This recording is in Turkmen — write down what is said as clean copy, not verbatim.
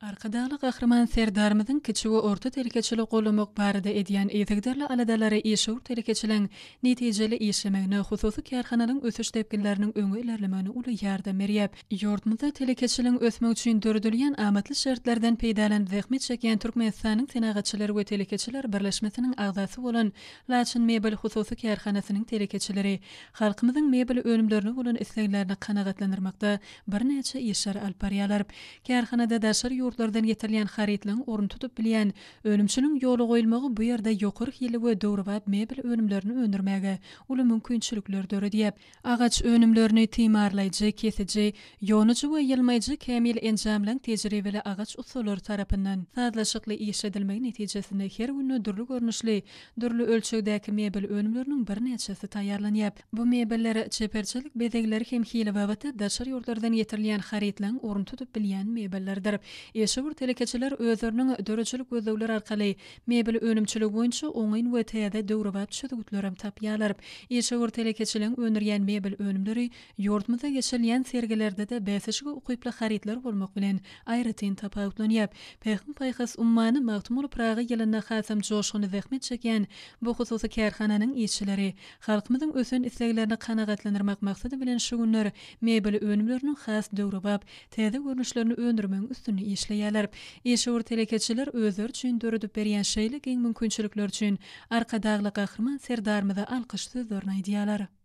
Arkadagly Gahryman Serdarymyzyň kiçi we orta telekeçiligi goldamak barada edýän yzygiderli aladalary işewür telekeçiligiň netijeli işlemegine, hususy kärhanalaryň ösüş depginleriniň öňe ilerlemegine uly ýardam berýär. Ýurdumyzda telekeçiligiň ösmegi üçin döredilýän amatly şertlerden peýdalanyp zähmet çekýän Türkmenistanyň Senagatçylar we telekeçiler birleşmesiniň agzasy bolan Laçyn mebel hususy kärhanasynyň telekeçileri halkymyzyň mebel önümlerine bolan isleglerini kanagatlandyrmakda birnäçe işleri alyp barýarlar. Kärhanada daşary ýurtlardan getirilýän harytlaryň ornuny tutup bilýän önümçiligiň ýola goýulmagy bu ýerde ýokary hilli we döwrebap mebel önümlerini öndürmäge uly mümkinçilikler döredýär. Agaç önümlerini timarlaýjy, kesiji, ýonujy we ýylmaýjy kämil enjamlaryň tejribeli agaç ussalary tarapyndan sazlaşykly işledilmegi netijesinde her günde dürli görnüşli, dürli ölçegdäki mebel önümleriniň birnäçesi taýýarlanýar. Bu mebeller çeperçilik bezegleri hem hili babatda daşary ýurtlardan getirilýän harytlaryň ornuny tutup bilýän mebellerdir. Işewür telekeçiler özleriniň döredijilik gözlegleri arkaly Mebel önümçiligi boýunça oňyn we täze döwrebap çözgütlerem tapýarlar. Işewür telekeçiligiň öndürýän mebel önümleri ýurdumyzda geçirilýän sergilerde-de bäsleşige ukyply harytlar bolmak bilen, aýratyn tapawutlanýar. Pähim-paýhas ummany Magtymguly Pyragy ýylynda hasam joşgunly zähmet çekýän bu hususy kärhananyň işçileri halkymyzyň ösen isleglerini kanagatlandyrmak maksady bilen şu günler mebel önümleriniň has döwrebap, täze görnüşlerini öndürmegiň üstünde işleýärler. Işewür telekeçiler özleri üçin döredip berýän şeýle giň mümkinçilikler üçin Arkadagly Gahryman Serdarymyza alkyş sözlerini aýdýarlar.